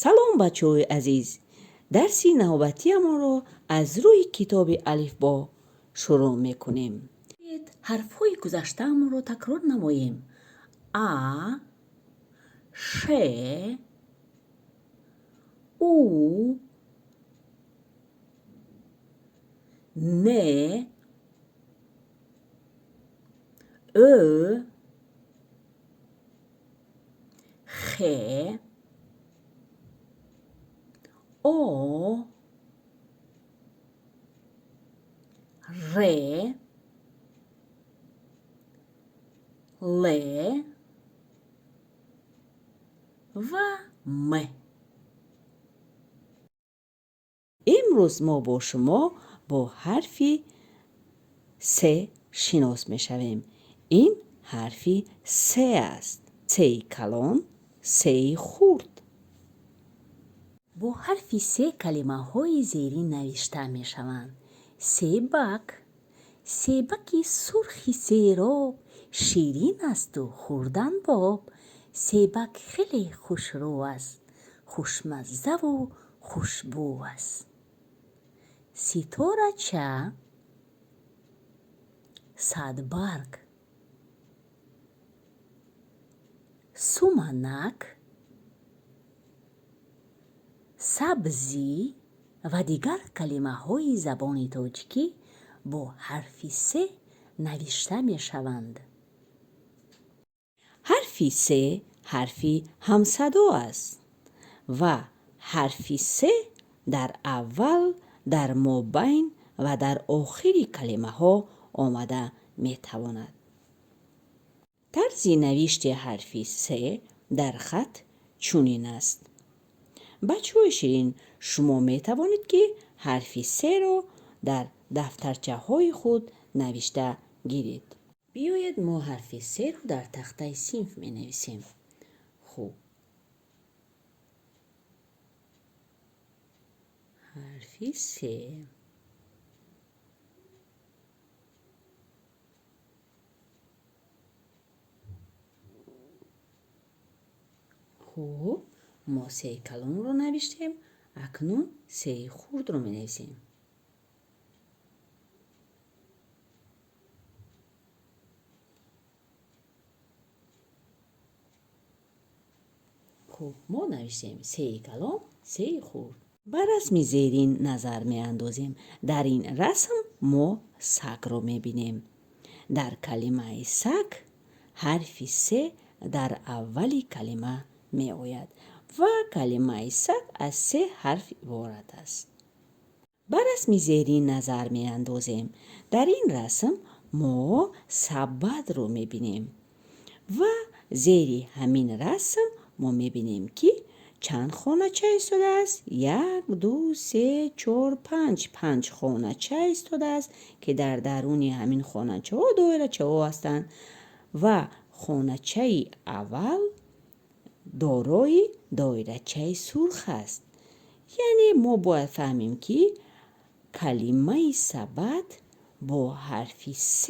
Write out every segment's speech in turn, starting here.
Салом, бачаҳои азиз! Дарси навбатиамонро аз рӯи китоби алифбо шурӯъ мекунем. Ҳарфҳои гузаштаамонро такрор намоем. А, Ш, У, Н, Ӯ, Х, О, Р, Л ва М. Имрӯз мо бо шумо бо ҳарфи С шинос мешавем. Ин ҳарфи С аст. С-и калон, С-и хурд. Бо ҳарфи С калимаҳои зерин навишта мешаванд. Себак, себаки сурхи сероб, ширин асту хӯрдан боб. Себак хеле хушрӯ аст, хушмаззаву хушбӯ аст. Ситорача, садбарг, суманак, сабзӣ ва дигар калимаҳои забони тоҷикӣ бо ҳарфи С навишта мешаванд. Ҳарфи С ҳарфи ҳамсадо аст ва ҳарфи С дар аввал, дар мобайн ва дар охири калимаҳо омада метавонад. Тарзи навишти ҳарфи С дар хат чунин аст. Бачаҳои ширин, шумо метавонед, ки ҳарфи С-ро дар дафтарчаҳои худ навишта гиред. Биёед мо ҳарфи С-ро дар тахтаи синф менависем. Хуб. Ҳарфи С. Хуб, мо С-и калонро навиштем, акнун С-и хурдро менависем. Хуб, мо навиштем С-и калон, С-и хурд. Ба расми зерин назар меандозем. Дар ин расм мо сагро мебинем. Дар калимаи саг ҳарфи С дар аввали калима меояд ва калимаи саг аз се ҳарф иборат аст. Ба расми зерин назар меандозем. Дар ин расм мо сабадро мебинем ва зери ҳамин расм мо мебинем, ки чанд хонача истодааст? 1, 2, 3, 4, 5. 5 хонача истодааст, ки дар даруни ҳамин хоначаҳо доирачаҳо ҳастанд ва хоначаи аввал дорои доирачаи сурх аст. Яъне мо бояд фаҳмем, ки калимаи сабад бо ҳарфи С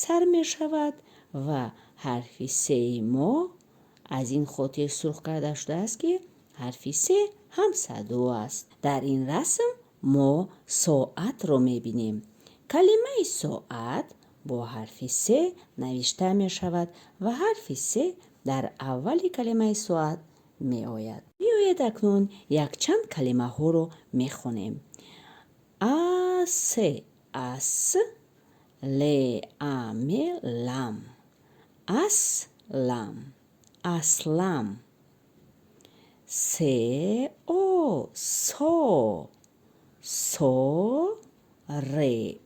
сар мешавад ва ҳарфи С-и мо аз ин хотир сурх карда шудааст, ки ҳарфи С ҳамсадо аст. Дар ин расм мо соатро мебинем. Калимаи соат бо ҳарфи С навишта мешавад ва ҳарфи С дар аввали калимаи соат меояд. Биёед акнун якчанд калимаҳоро мехонем. А, С, ас, Л, А, М, лам. Ас, лам. Аслам. С, О, со. Со, Р,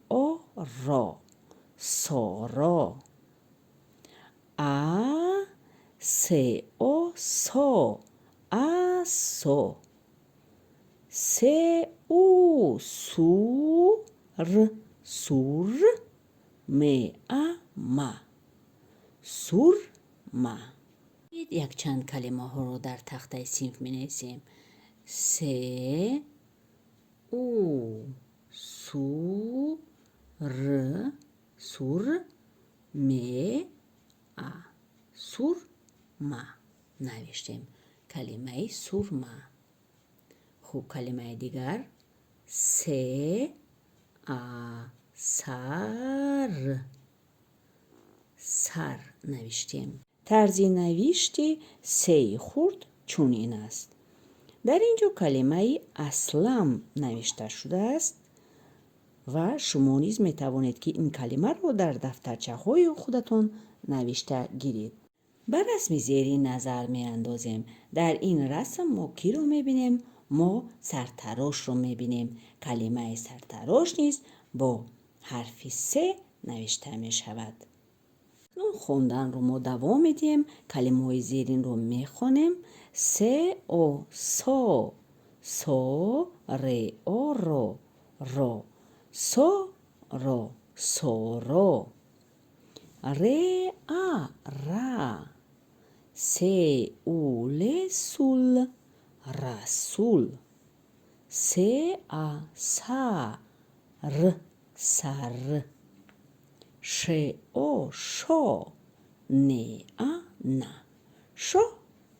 О, ро. Соро. А, С, О, со. Асо. С, У, су, Р, сур, М, А, ма. Сурма. Якчанд калимаҳоро дар тахтаи синф менависем. С, У, су, Р, сур, М, А. Сурма навиштем. Калимаи сурма. Хуб, калимаи дигар: се, а, сар, сар навиштем. Тарзи навишти сеи хурд чунин аст. Дар ин ҷо калимаи Аслам навишта шудааст ва шумо низ метавонед, ки ин калимаро дар дафтарчаҳои худатон навишта гиред. Ба расми зерин назар меандозем. Дар ин расм мо киро мебинем? Мо сартарошро мебинем. Калимаи сартарош низ бо ҳарфи се навишта мешавад. Хонданро мо давом медиҳем, калимаҳои зеринро мехонем. Се, о, со, со, ре, о, ро, ро, со, ро, соро, ре, а, ра, се, у, ле, сул, расул, се, а, са, р, сар, ше, о, шо, не, а, на, шо,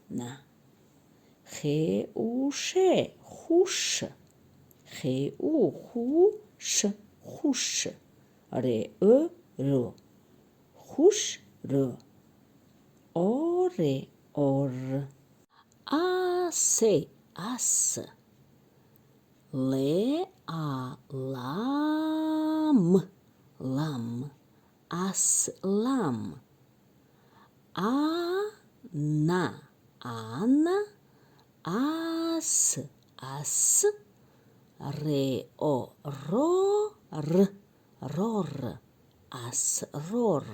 на, хе, у, ше, хуш, хе, у, ху, ш, хуш, ре, ө, рө, хуш, рө, о, ре, ор, а, се, ас, ле, а, лам, лам, аслам, а, на, ана, ас, ас, ре, о, ро, р, рор, асрор.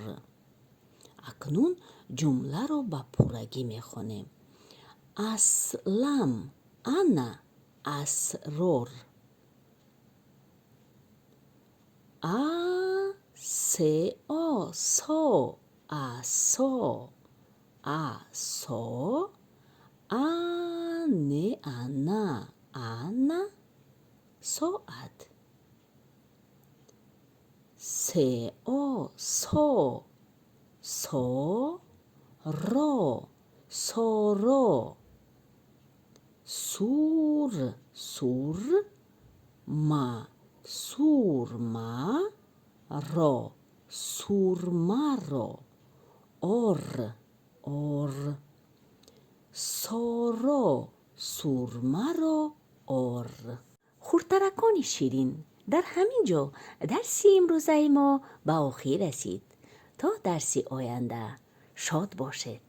Акнун ҷумларо ба пуррагӣ мехонем. Аслам, ана, асрор. А, се, о, со, асо, асо, а, не, ана, ана, соат, се, о, со, со, ро, соро, сур, сур, ма, сурма, ро, сурмаро, ор, ор, соро, сурмаро, ор. Хурдтаракони ширин, дар ҳамин ҷо дарси имрӯзаи мо ба охир расид. То дарси оянда шод бошед.